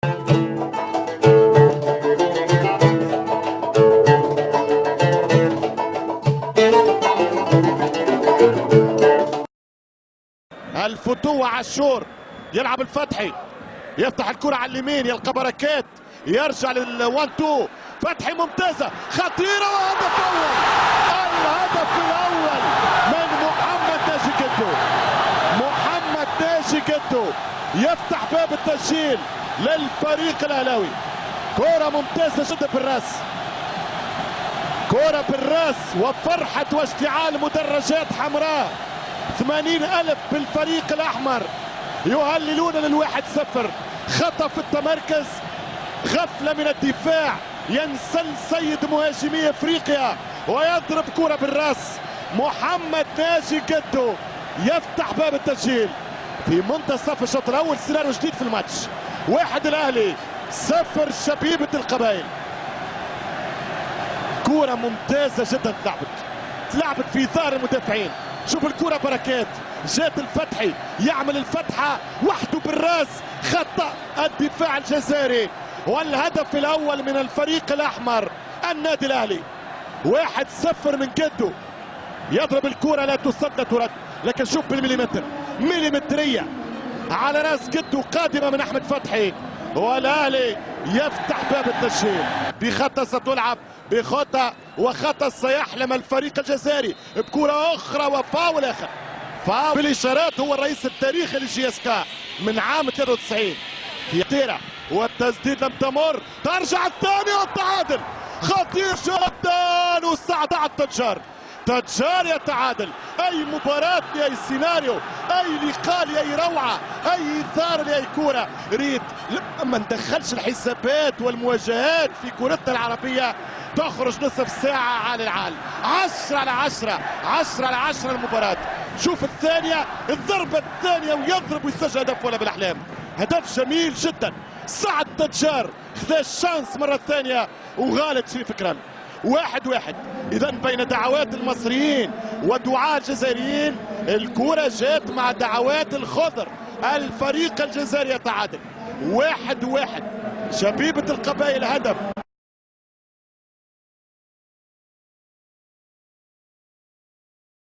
الفتوة عاشور يلعب الفتحي، يفتح الكرة على اليمين، يلقى بركات، يرجع لل1 2، فتحي ممتازة خطيرة وهدف أول. الهدف الأول من محمد ناجي جدو. محمد ناجي جدو يفتح باب التسجيل للفريق الأهلاوي. كرة ممتازة جدا بالراس، كرة بالراس، وفرحة واشتعال مدرجات حمراء. 80,000 بالفريق الأحمر يهللون لل1-0. خطف التمركز، غفلة من الدفاع، ينسل سيد مهاجمي افريقيا ويضرب كرة بالراس. محمد ناجي جدو يفتح باب التسجيل في منتصف الشوط الاول. سيناريو جديد في الماتش، 1 الاهلي 0 شبيبة القبائل. كرة ممتازة جدا تلعبت في ظهر المدافعين. شوف الكرة، بركات جات الفتحي يعمل الفتحة وحده بالراس، خطأ الدفاع الجزائري، والهدف الأول من الفريق الأحمر النادي الأهلي. 1-0 من جدو، يضرب الكرة لا تصد لا ترد، لكن شوف بالمليمتر، مليمترية على راس جدو قادمة من أحمد فتحي، والأهلي يفتح باب التسجيل. بخطأ ستلعب، بخطأ وخطأ سيحلم الفريق الجزائري بكرة أخرى وفاول آخر. فاول بالإشارات، هو الرئيس التاريخي لل JSK من عام 93 في تيرا، والتسديد لم تمر، ترجع الثانية والتعادل خطير جدا، وسعد تجار، تجار يتعادل. اي مباراة لاي سيناريو، اي لقاء لاي روعة، اي اثارة لاي كرة. ريت لما ندخلش الحسابات والمواجهات في كرتنا العربية، تخرج نصف ساعة على العال. 10 على 10، 10 على 10 المباراة. شوف الثانية، الضربة الثانية، ويضرب ويسجل هدف ولا بالأحلام. هدف جميل جدا، سعد تجار خذا ال chance مرة ثانية وغالط شريف إكرامي. 1-1. إذا بين دعوات المصريين ودعاء الجزائريين، الكرة جات مع دعوات الخضر، الفريق الجزائري يتعادل 1-1. شبيبة القبائل هدف.